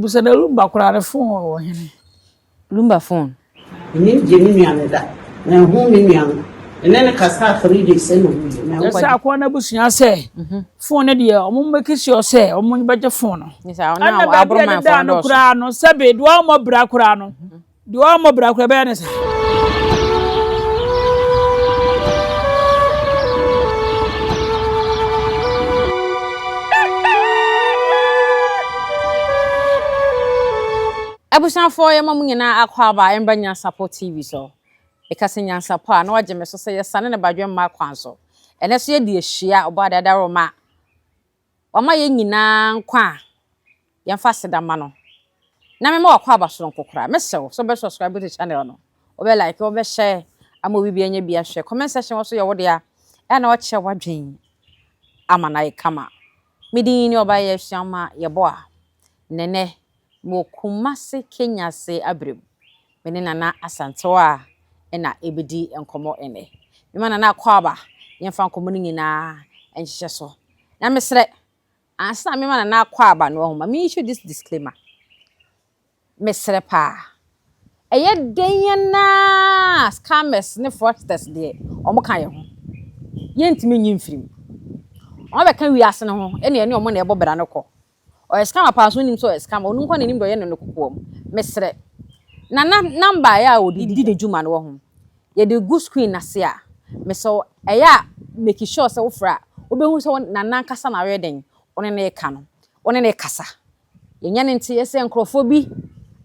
Bisa na Lumba koraa ne phone wɔ hene? Lumba phone. M'ani gye me nua no da. Manhu me nua no. Me ne no kasaa 3 days ɛna owuiɛ. Yɛsɛ akoa no abusua sɛ phone no deɛ ɔmo make sure sɛ ɔmo bɛgye phone no. Ɛna baabi a ɛdeda no koraa no, sɛbe deɛ ɔmmɔ bra koraa no, deɛ ɔmmɔ bra koraa bɛyɛ ne saa. Abusuafoɔ, yɛma mo nyinaa akɔ aba ɛmba Nyansapɔ TV so. Ɛka sɛ Nyansapɔ a, na wagye me so sɛ yɛsane ne badwemma kwan so. Ɛnɛ so yɛde ahyia ɔbɔ adadaroma wama yɛn nyinaa nkwa a yɛmfa aseda no na mema wakɔ aba soronko koraa. Mesrɛ wo sɛ wobɛ subscribe to channel no, wobɛ like, wobɛhyɛ ama obi bi anya bi ahwɛ. Comment section wɔ so yɛ wo dea, ɛna wakyerɛ w'adwen ama no ayɛ kama. Medin ne ɔba yɛ asua ma yɛbɔ a nɛnɛ mewɔ Kumase Kenyase Abrem. Me ne Nana Asantewa ɛna ɛbɛdi nkɔmmɔ ɛnɛ. Mema Nana akɔ aba, yɛmfa nkɔmmɔ no nyinaa nhyehyɛ so. Na mesrɛ, ansa na mema Nana akɔ aba no, ɔho ma me issue this disclaimer. Mesrɛ paa, ɛyɛ den naa, scammers ne fraudsters deɛ, ɔmo ka yɛn ho, yɛntumi nyi mfirim. Ɔmo bɛka wiase no ho, ɛne ɛne ɔmo na ɛbɔ bra no kɔ. Ɔyɛ scammer paa so, onim sɛ ɔyɛ scammer. Ɔno nkɔ n'anim deɛ, ɔyɛ no kokoa mu. Mesrɛ, Nana number a ɛyɛ a wɔde di ne dwuma no wɔ ho, yɛde gu screen n'ase a, mesɛ ɛyɛ a make sure sɛ wofrɛ a, wobɛhu sɛ Nana ankasa na ɔyɛ den, ɔne ne ka no, ɔne ne kasa. Yɛnyɛ ne nte sɛ nkurɔfoɔ bi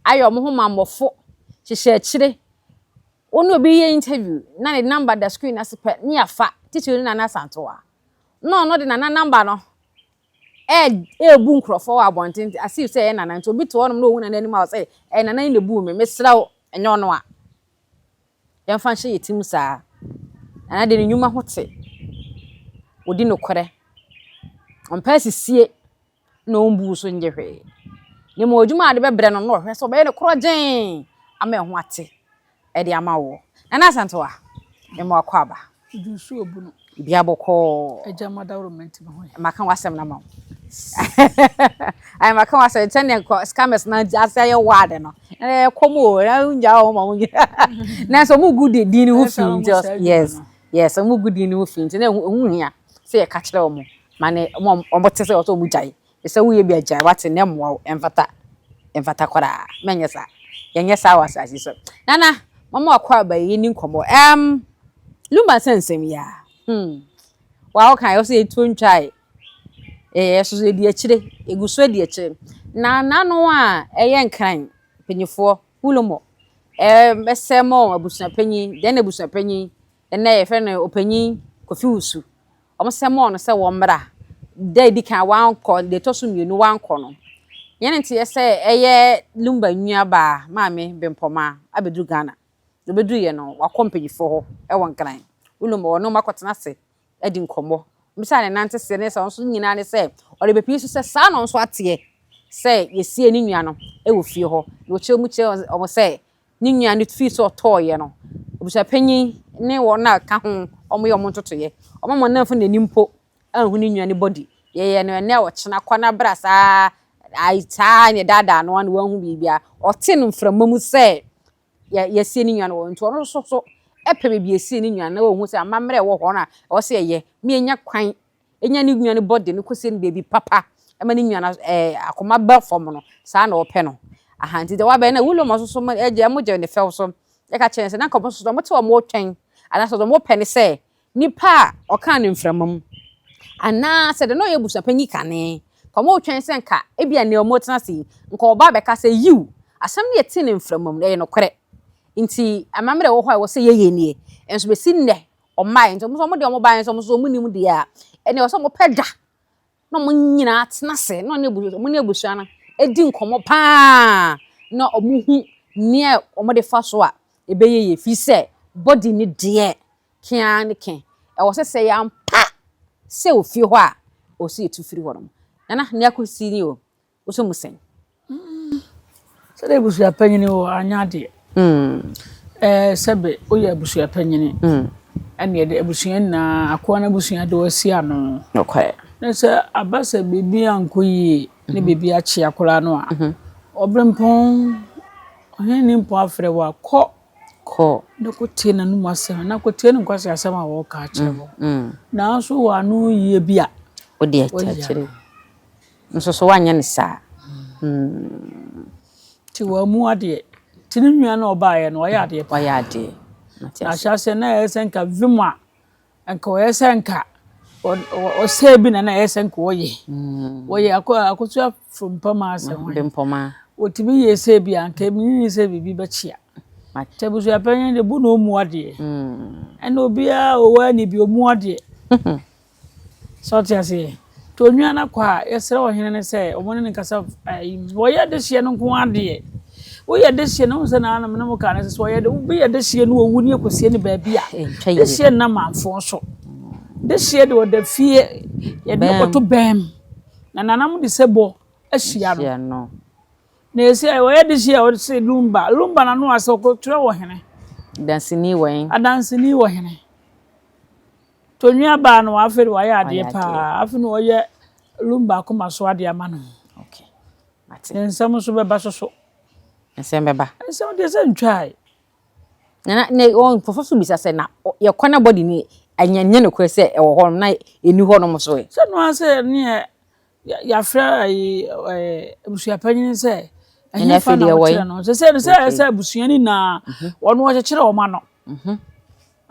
ayɛ ɔmo ho mammɔfo hyehyɛ akyire. Wɔn ne obi yɛ interview na ne number da screen ase pɛ, ne yafa titiri ne Nana Asantewa na ɔno de Nana number no ɛɛbu nkurɔfoɔ wɔ abɔnten as if sɛ ɛyɛ Nana. Nti obi te hɔnom na ohu Nana anim a, ɔsɛ ɛyɛ Nana yi na ebu mi. Mesrɛ wo, ɛnyɛ ɔno a yɛmfa nhyɛ yɛ tim saa. Nana de ne nnwuma ho te, odi nokorɛ, ɔmpɛ asisie na ɔmbu so ngye hwee. Na mmom adwuma a ade bɛbrɛ no na ɔhwɛ sɛ ɔbɛyɛ no korɔ gyeen ama ɛho ate ɛde ama wo. Nana Asantewa, mema wakɔ aba. Nsuo bu no. Bia bɔkɔɔ. Agya madaworo mɛnti me ho yɛ. Maka w'asɛm na ma wo. Ayi, maka w'asɛm sɛnea nkɔ scammers na ase ayɛ wade no, ɛɛ kɔm o na ngya wɔn ma wɔn na sɛ ɔmo gu di din ne ho fi. Nti yes, ɔmo gu din ne ho fi, nti na ɛho hia sɛ yɛka kyerɛ wɔn ma ne ɔmo ɔmo te sɛ ɔsɛ ɔmo gyae sɛ woyɛ bi agyae wate na ɛmmoa wo. Ɛmfata, ɛmfata koraa. Mɛnyɛ saa, yɛnyɛ saa wɔ asase so. Nana, mama wakɔ aba yi ni nkɔmmɔ. Lumba sɛ nsɛm yi a wa woka yɛ sɛ yɛtuo ntwae, ɛyɛ so yɛdi akyire, ɛgu so adi akyire. Na n'ano a ɛyɛ Nkran mpanyinfoɔ wulomo ɛsɛ mɔ abusuapanyin deɛ, na abusuapanyin ɛnɛ yɛfrɛ no Ɔpanyin Kofi Wusu, wɔn sɛ mɔɔ no sɛ wɔn mmra. Da edi kan wankɔ, deɛ ɛtɔ so mmienu wankɔ no, yɛn nti yɛ sɛ ɛyɛ Lumba nuabaa Maame Bempɔma abɛduru Ghana. Obɛduru yɛ no, wakɔ mpanyinfoɔ hɔ ɛwɔ Nkran wulomo, wɔn wɔn akɔtena ase adi nkɔmmɔ bisa ne nante seɛ ne sɛ ɔno nso nyinaa ne sɛ ɔde bɛpii so sɛ saa na ɔno nso ateɛ sɛ yɛsie ne nua no wɔ fie hɔ. Na ɔkyerɛ mu kyerɛ wɔn sɛ ne nua no fii sɛ ɔtɔɔyɛ no, abusuapanyin ne wɔn a ka ho wɔn yɛ wɔn ntotoyɛ, wɔn ama namfo n'anim mpo anhu ne nua no body. Yɛyɛ no ɛnɛ ɔkyena kɔ na bra saa ayi saa ne daadaa no ano wahu biribia. Ɔte no mframa mu sɛ yɛ yɛsie ne nua no wɔ, nti ɔno nso so ɛpɛ baabi esie ne nua no na wɔhu sɛ amammerɛ ɛwɔ hɔ no a ɛwɔ sɛ yɛyɛ mienya kwan enya ne nua no body no kɔsie no baabi papa ɛma ne nua no akoma ba fam no. Saa na ɔpɛ no aha. Nti deɛ wabɛn na wulom ɔso so ɛgye ɛmo gye ne fɛw so ɛka kyerɛ sɛ na nka ɔmo so ɔmo te ɔmo twɛn anaasɛ ɔmo pɛ ne sɛ nipa a ɔka ne mframa mu anaasɛ de na ɔyɛ abusuapanyin kane ka ɔmo twɛn sɛ nka ebia nea ɔmo tena ase yi nka ɔba abɛka sɛ yiw, asɛm no yɛ te ne mframa mu no ɛyɛ nokorɛ, nti amammerɛ ɛwɔ hɔ a ɛwɔ sɛ yɛyɛ nie. Nso bɛsi nnɛ ɔmmae, nti ɔmo nso ɔmo deɛ ɔmo baeɛ nso ɔmo nso ɔmo nim deɛ a ɛnna ɛwɔ sɛ ɔmo pɛ da na ɔmo nyinaa tena ase na ɔne ɔmo ne abusua no edi nkɔmɔ paa na ɔmo hu nea ɔmo de fa so a ɛbɛyɛ yie, fi sɛ body ne deɛ kea ne ke ɛwɔ sɛ yɛampa sɛ ofie hɔ a ɔsi etu firi hɔ nom. Nana, nea akɔsi ni o, wosɔ mu sɛn? Sɛdeɛ abusua panyin wɔ anya adeɛ, sɛbe woyɛ abusua panyin, ɛne yɛde abusua nyinaa, akoa no abusua de wasi ano. Nokorɛ. Na sɛ aba sɛ biribi ankɔ yie ne biribi akye akwaraa no a, Ɔberempɔn, ɔhene nimpɔn afrɛ wo a, kɔ. Kɔ. Na kɔtie n'anom asɛm, na kɔtie ne nkwaseasɛm a ɔreka akyerɛ wo. Nanso wɔ ano yie bi a. Wode akyerɛkyerɛ. Nso so woanyɛ no saa. Nti wammu adeɛ. Nti ne nua no a ɔbaeɛ no, ɔyɛ adeɛ paa. Ɔyɛ adeɛ. Mate Na ase. ahyɛaseɛ no na ɛyɛ sɛ nka vim a, nka ɔyɛ sɛ nka ɔsɛe bi na na ɛyɛ sɛ nka ɔyɛ. Wɔyɛ akɔ akosua frimpɔmaa sɛ hwan. Bempɔmaa. Wɔtumi yɛ sɛ bi a, nka menyini sɛ biribi bɛkyea. Nti abusuapanyin de bu na ɔmmu adeɛ. Ɛna obiara a ɔwɔ ani bi ɔmmu adeɛ. Sɛ ɔte aseɛ. Nti onua no kɔ a, yɛsrɛ ɔhene no sɛ ɔmo ne no nkasa ayi wɔyɛ dehyeɛ no nko ara deɛ. Woyɛ dehyeɛ no, wohu sɛ naa no me ne mo kaa no sɛ sɛ ɔyɛ obi yɛ dehyeɛ no owu ne yɛkɔsie no baabi a, dehyeɛ nna manfoɔ so. Dehyeɛ de ɔda fie, yɛde no kɔto bɛm. Na nananom de sɛbɔ ahyia no. Na ɛsɛ wɔyɛ dehyeɛ a wɔse lumba, lumba na no asɛ ɔkɔtwerɛ wɔ hene. Adanseni wɔ he? Adanseni wɔ hene. Tonua baa no afei de wayɛ adeɛ paa. Afei na ɔyɛ lumba akoma so adeɛ ama no. Okay. Mate. Ne nsɛm nso bɛba so so. Nsɛm bɛba. Nsɛm deɛ sɛ ntwae. Na na wɔn nkurɔfoɔ so bisa sɛ na yɛkɔ na body ni ɛnyɛ nyɛ nokorɛ sɛ ɛwɔ hɔ na ɛni hɔ nom so ɛ. Sɛ no ara sɛ neɛ yɛafrɛ ayi ɛɛ abusuapanyin sɛ Ɛna ɛhefa afei na deɛ ɛwɔ yi. wɔkyerɛ no. Sɛ sɛ no sɛ ɛyɛ sɛ abusua no nyinaa wɔn wɔkyekyere wɔn ano.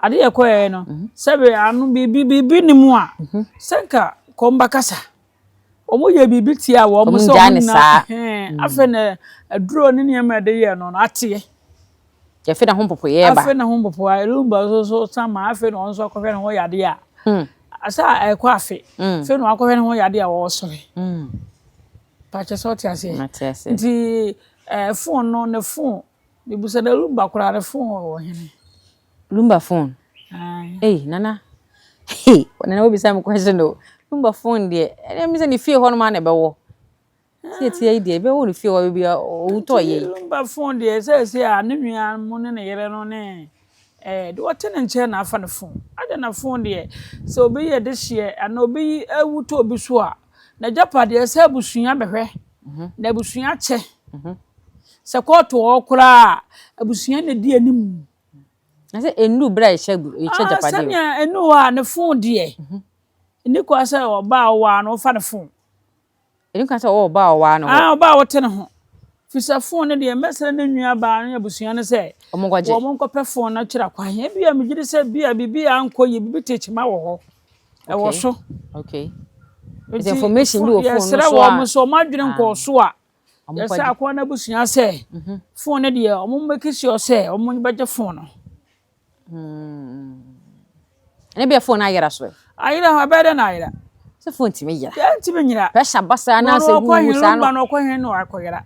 Ade yɛ kɔɛ no sɛbe ano biribi biribi ni mu a sɛ nka kɔm bɛkasa. Wɔn yɛ biribi tia wɔn Wɔn sɛ ngyaa wɔn ne nyinaa saa. ɛhɛn afei na aduro ne nneɛma a yɛde yɛɛ no no ateɛ. Afei na ho mpopoeɛ ba. Afei na ho mpopoeɛ lumba nso so san ma afei na ɔno nso akɔhwɛ ne ho yadeɛ a. Asa a ɛkɔ afe. Afei na wakɔhwɛ ne ho yadeɛ a ɔresɔre. Pakyɛ sɛ ɔte aseɛ. Mate ase. Nti ɛɛ phone no ne phone mebisa na lumba koraa ne phone wɔ hene. Lumba phone. Aye. Ei nana. Hey, nana wobisa me question o. Lumba phone deɛ ɛnɛ mi sɛ ne fie hɔ nom a na ɛbɛwɔ. Tie tie yi deɛ ɛbɛwɔ ne fie hɔ baabi a ɔwutɔ yɛ yi. Nti lumba phone deɛ sɛ sɛ a ne nua mo ne ne yere no ne ɛɛ deɛ ɔte ne nkyɛn na afa ne phone. Ade na phone deɛ sɛ obi yɛ dehyeɛ anaa obi awu tɔ obi so a n'agyapadeɛ sɛ abusua bɛhwɛ na abusua kyɛ. Sɛ kɔɔto hɔ koraa a abusua na di anim. Na sɛ nnuru berɛ a yɛhyɛ yɛkyɛ Ah, agyapadeɛ o. sɛnea ɛnu hɔ a ne phone deɛ ɛni kwa sɛ ɔbaa a ɔwɔ a no ɔfa ne phone. Ɛni kwan sɛ ɔwɔ ɔbaa a ɔwaa no hɔ. Ah, ɔbaa a ɔte ne ho. Firi sɛ phone no deɛ mɛsrɛ ne nua baa ne abusua no sɛ Ɔmo nkɔgye. wɔn nkɔpɛ phone no kyerɛ kwan. Ebi a megye di sɛ bi a biribi a ankɔ yie biribi te kyima wɔ hɔ. Ɛwɔ Okay. so. Okay. Nti information bi wɔ phone no yɛsrɛ so wɔn a. sɛ wɔn adwene nkɔɔ so a Ɔmo yɛsɛ kɔgye. akoa no abusua sɛ phone no deɛ wɔn make sure sɛ wɔn bɛgye phone no. Ɛne bia phone no ayera so ɛ. Ayera hɔ ɛbɛyɛ dɛ na ayera. Sɛ phone tumi yera. Deɛ ntumi nyera. Pressure ba saa na Na sɛ ɔno ɔkɔ huhu hene saa no. lumba no ɔkɔ hene na wakɔyera.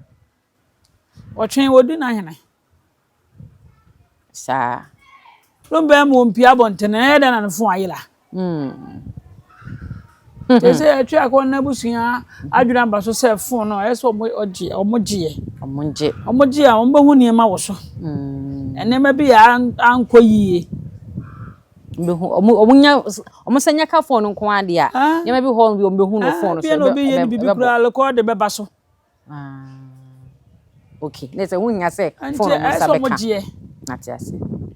Ɔtwe wɔdi n'ahene. Saa. Lumba mu mpia abɔntene ɛyɛ dɛ na ne phone ayera. Kyerɛ sɛ yɛtwe akɔ n'abusua adwene aba so sɛ phone no ɛyɛ sɛ ɔmo ɔgye ɔmo gyeɛ. Ɔmo ngye. Ɔmo gye a ɔmo bɛhu nneɛma wɔ so. Nneɛma bi a ankɔ yie. Bɛhu ɔmo ɔmo nya ɔmo sɛ nya ka phone no nko ara deɛ a. Ah. Nneɛma bi hɔ bi ɔmo bɛhu no phone no so. Bia na obi yɛ ne biribi ɛbɛbɔ. koraa rekɔɔde bɛba so. Ah. Okay. Ne sɛ wonya sɛ Nti phone ɔmo ɛyɛ nsa sɛ ɔmo bɛka. gyeɛ. Ate ase.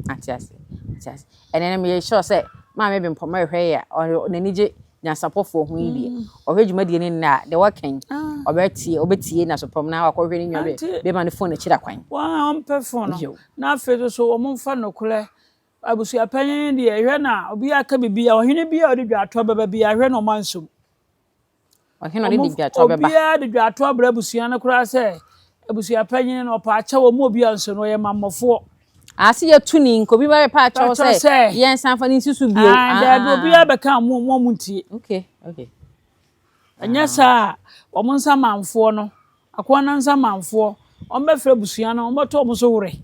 Ate ase. Ate ase. Ɛnɛ no meyɛ sure sɛ maame bi mpɔmɔ rehwɛ yɛ a ɔno n'ani gye nyansapɔfoɔ ho yi deɛ. Ɔhwɛ dwumadie no nnɛ a deɛ wɔkɛn ɔbɛtie ɔbɛtie na so pɔm na wakɔhwɛ ne nua bɛ Nti- bɛma ne phone akyiri akwan. Wɔn a wɔmpɛ phone no. Yo. Na afei nso so wɔn mfa nokorɛ abusuapanyin deɛ hwɛ na obi aka biribi a ɔhene bi a ɔde dwaatoa bɛba bi a hwɛ na ɔmo ansom. Ɔhene a ɔde de dwaatoa bɛba. Obiara de dwaatoa brɛ abusua no koraa sɛ abusuapanyin no ɔpa akyɛw ɔmo obi anso no ɔyɛ mammɔfoɔ. Ase yɛtu ni nka obi bɛpa akyɛw Pakyɛw sɛ sɛ- yɛnsan fa ne nsi so bio. Ah, daabi obiara bɛka ɔmo ɔmo ɔmo ntie. Okay. Ɛnyɛ saa a wɔn nsa manfoɔ no akoa no nsa manfoɔ wɔn bɛfrɛ abusua no wɔn bɛtɔ wɔn so werɛ.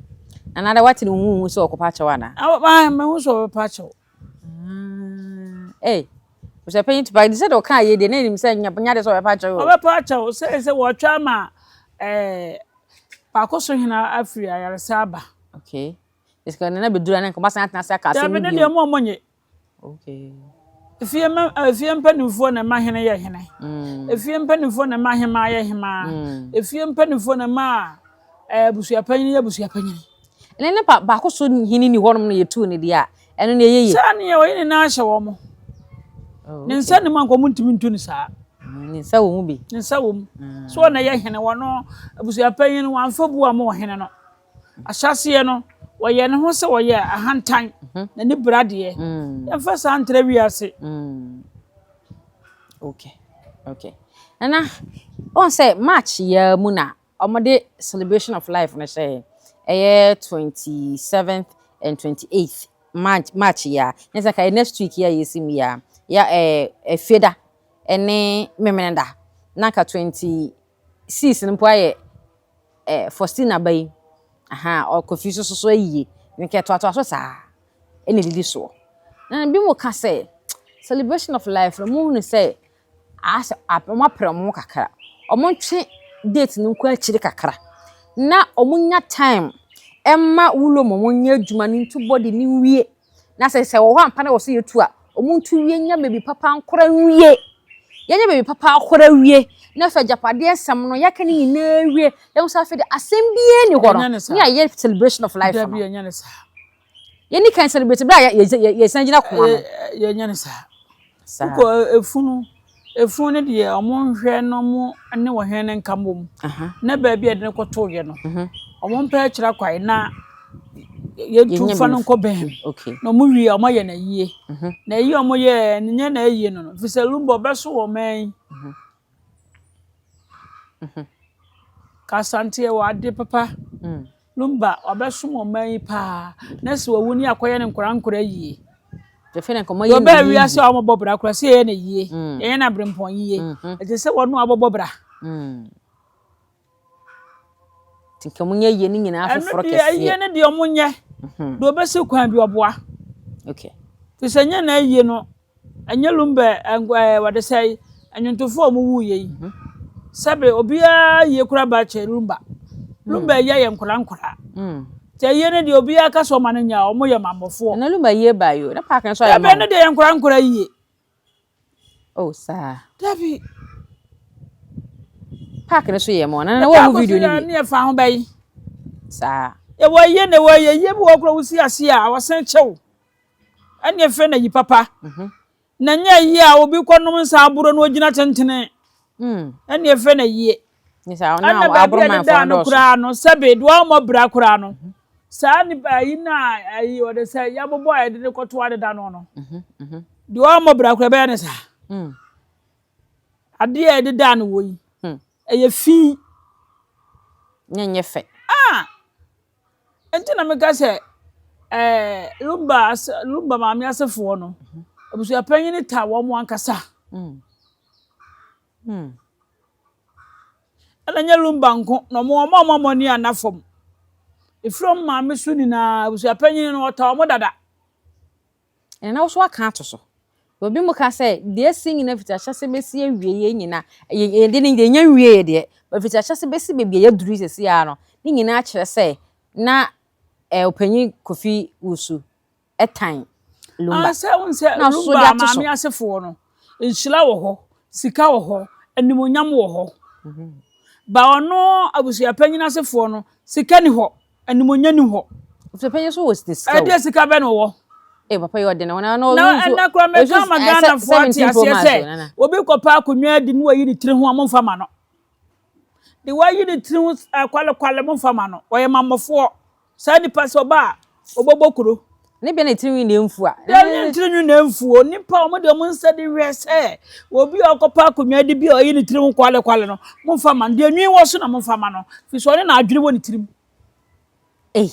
Nana de wate ne huhu sɛ ɔkɔpa akyɛw anaa? Ah, mehu sɛ ɔbɛpa akyɛw. Ee. Abusuapanyin tupa de sɛ de ɔka yɛ deɛ na enim sɛ nya nya de sɛ ɔbɛpa akyɛw o. Ɔbɛpa akyɛw sɛ sɛ wɔtwa ama ɛɛ baako so hena afiri ayaresa aba. Okay. Esika nana bɛduru a na nka ɔbasan atena ase aka asɛm Daabi no ne bio. deɛ ɔmo a ɔmo nye. Okay. Efie mma efie mpanimfoɔ na ɛma hene yɛ hene. Efie mpanimfoɔ na ɛma hemaa yɛ hemaa. Efie mpanimfoɔ na ɛma abusuapanyin yɛ abusuapanyin. Ɛnɛ ne pa baako so hene ni hɔnom na yɛtuu ne deɛ a, ɛno na ɛyɛ yie. Saa neɛ ɔyi ne nan ahyɛ wɔn. Oh, Ne nsa ne mu anka wɔn ntumi ntu no saa. Ne nsa wɔ mu bi. Ne nsa wɔ mu. So ɔna yɛ hene wɔn abusuapanyin no wɔamfa bu ama ɔhene no. Ahyɛaseɛ no, wɔyɛ ne ho sɛ wɔyɛ ahantan, n'ani bere adeɛ. Yɛmfa saa ntra wiase. Okay, okay. Nana, wɔn sɛ March yi ara mu na wɔde celebration of life no hyɛɛ. Ɛyɛ 27th and 28th March March yi ara. Ne sɛ ka next week yi a yɛsi mu yi ara. Ya ɛɛ Efieda ɛne Memeneda. Na ka 26 no mpo ayɛ eh, Faustina ba yi, aha, Kofi nso so so ayie, nka ɛtoatoa so saa, ɛna ɛdidi soɔ. Na bi mo ka sɛ, celebration of life no, mo hunu sɛ, asɛ, wɔn apere wɔn ho kakra, wɔn ntwe date no nkɔ akyire kakra, na wɔn nya time ɛma wulo mo wɔn nyɛ adwuma no ntu body no nwie, Na sɛ sɛ wɔ hɔ ampa na wɔ sɛ yɛtu a, wɔn ntu wie nya baabi papa nkora nwie. Yɛnya baabi papa akora wie, na afei agyapadeɛ nsɛm no yɛaka ne nyinaa wie. Yɛn nso afei de asɛm biara ni hɔ no, ne yɛayɛ celebration of life no. Dabi yɛnyɛ ne saa. Yɛni kan celebrate bere a yɛsan gyina koma no. Yɛnyɛ ne saa. Wokɔ efunu efunu no deɛ ɔmo nhwɛ na ɔmo ne ɔhene no nka mmom. Na baabi a yɛde no kɔtoeɛ no, ɔmo mpɛ akyerɛ kwan na yɛntu mfa no nkɔ bɛn. Na ɔmo wie a ɔmo ayɛ no ayie. Na ayie a ɔmo yɛɛ no nyɛ n'ayie no no, ɛfiri sɛ Lumba ɔbɛso wɔ ɔman yi. Ka Asante yɛwɔ ade papa. Lumba ɔbɛsom ɔman yi paa na sɛ wawu ne akɔyɛ no nkora nkora yie. Deɛ ɔbaa wiase a wɔbɔ bra kora sɛ yɛyɛ no yie, yɛyɛ no aberempɔn yie. Ɛte sɛ wɔn a wɔbɔ bra. Nti nka wɔnyɛ yie no nyinaa foforɔ kɛseɛ. Ɛno deɛ yie no deɛ wɔnyɛ. Deɛ ɔbɛsi kwan bi ɔboa. Okay. Te sɛ nyɛ na ayie no Ɛnyɛ Lumba ɛɛ wɔde sɛe nnwontofoɔ a wɔwuiɛ yi. Sɛbe obiara yie koraa ba kyɛn Lumba. Lumba ayie ayɛ nkwadaa nkwadaa. Nti ayie no deɛ obiara ka sɛ ɔma no nyɛ a, wɔyɛ mammɔfoɔ. Na Lumba ayie baa yi o, na paaki no nso ayɛ ma. Dabi ɛno deɛ yɛ nkwadaa nkwadaa yie. Oh saa. Dabi. Paaki no so yɛ ma na na wɔn mu video no bi. Ne yɛ fa ho bɛyi. Saa. Yɛwɔ ayie na ɛwɔ ayie, ayie bi wɔ hɔ koraa wosi ase a wɔsan kyɛw. Ɛnneɛ frɛ no ayi papa. Na nyɛ ayie a obi kɔnom nsa aboro na ɔgyina tentene. Ɛnneɛ frɛ no ayie. Ɛna baabi a ɛdeda no koraa no, sɛbe deɛ ɔmmɔ bra koraa no, saa nipa ayi no a ayi ɔde sɛ yɛabobɔ a yɛde no kɔto adeda no no, deɛ ɔmmɔ bra koraa ɛbɛyɛ ne saa. Adeɛ a ɛdeda no wɔ yi, ɛyɛ fi. Nyɛ nyɛ fɛ. Ah! Enti na meka sɛ, ɛɛ, Lumba ase, Lumba maame asefoɔ no, abusuapanyin taa wɔn ankasa. Ɛna nyɛ Lumba nko, na wɔn wɔn a wɔn ani anna fam. Efiri wɔn maame so nyinaa, abusuapanyin no, ɔtaa wɔn dada. Ɛna na wo nso woaka ato so. Obi mu ka sɛ, deɛ asi nyina fiti ahyɛse bɛsi awieɛ nyina, yɛn de no yɛnya nwieɛ deɛ, but fiti ahyɛse bɛsi baabi a yɛaduru yi seesei ara no, ne nyinaa kyerɛ sɛ na eh, Ɔpanyin Kofi Wusu tan Lumba. Ah, sɛ wohu sɛ Na ɔso de Lumba ato so. maame asefoɔ no, nhyira wɔ hɔ, sika wɔ hɔ, animuonyam wɔ hɔ. Ba ɔno abusuapanyin asefoɔ no, sika ni hɔ. Animuonyam nni hɔ. Abusuapanyin nso wɔ sika o. Ɛdeɛ sika bɛn na ɔwɔ? Ee papa yi ɔde ne ho na na Na ɛnɛ koraa mɛka ama Ghanafoɔ ate aseɛ sɛ obi kɔpɛ akonnwa adi na wayi ne tiri ho a momfa ma no. De wayi ne tiri ho kwalekwale momfa ma no. Ɔyɛ mammɔfoɔ. Saa nipa sɛ ɔba a ɔbɛbɔ kuro. Ne bɛ ne tiri nwi na ɛmfu a. Deɛ ne tiri nwi na ɛmfu o. Nipa wɔn de wɔn nsa di hwɛ sɛ obi a ɔkɔpɛ akonnwa adi bi a ɔyi ne tiri ho kwalekwale no momfa ma no. Deɛ nwi wɔ so na momfa ma no. Firi sɛ ɔne na adwene wɔ ne tirim. Ei.